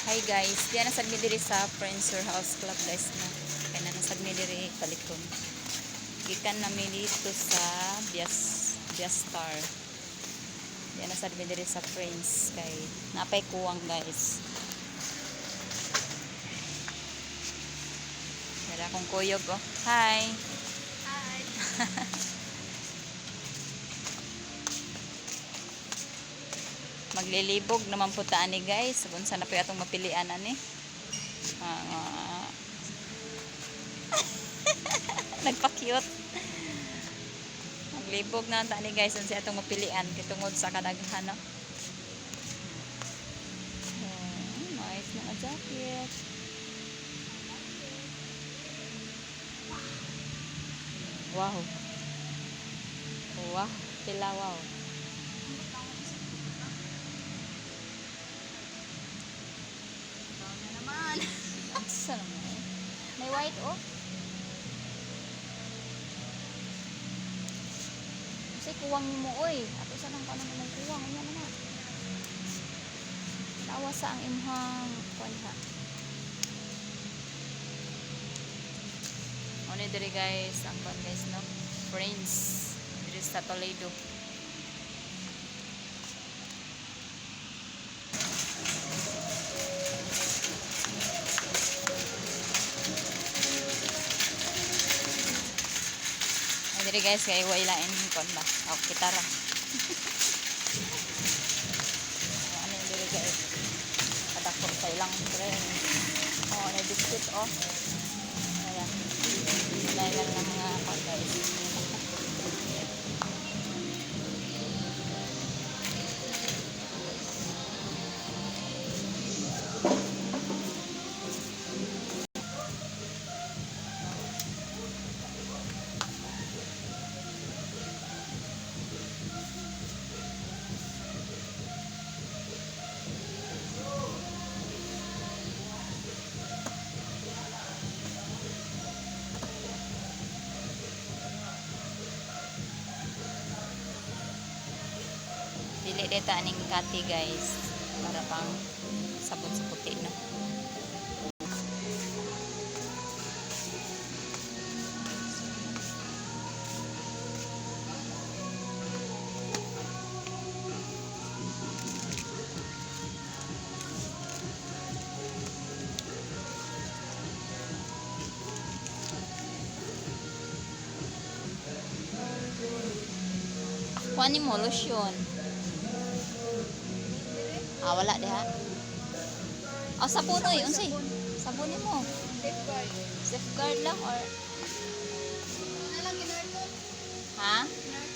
Hi guys, diyan na sad mi diri sa Friends Your House Club, guys, no. Kaya na nasad mi diri paliton. Gikan na mi dito sa Bias Biastar. Diyan na sad mi diri sa Friends kay napay kuwang, guys. Dara akong kuyog, oh. Hi. Hi. Maglilibog naman po ta ani, guys. Kung saan na po atong mapilian ani. Ah, nagpa-cute. Maglibog na ta ani, guys, unsa atong mapilian kay tungod sa kadaghan, no. Oh, nice mga jacket. Wow. Wow, pila, wow. Ikaw na naman. Asa naman eh? May white, oh. Unsay kuwang nimo, oy? Ato sa nang kanon imong kuwang unya man na. Tawa sa ang imong kuan ha. Ano diri, guys, ang kuan, guys, no? Friends diri sa Toledo. Ay, diri, guys, kay way lain kuan ba? Oh, kitara. Ano yung diri, guys? Kadako sa ilang friend. Oh, may biscuit, oh. Ayan. Dahil lang ng mga kuan, guys. Dili dito aning kati, guys. Para pang sabon sa puti, no. Kuha ni mo lotion. Ah, wala diha. Oh, sabon, oy, unsay? Sabon mo. Safeguard. Safeguard lang or Na lang ginarton. Ha? Ginarton.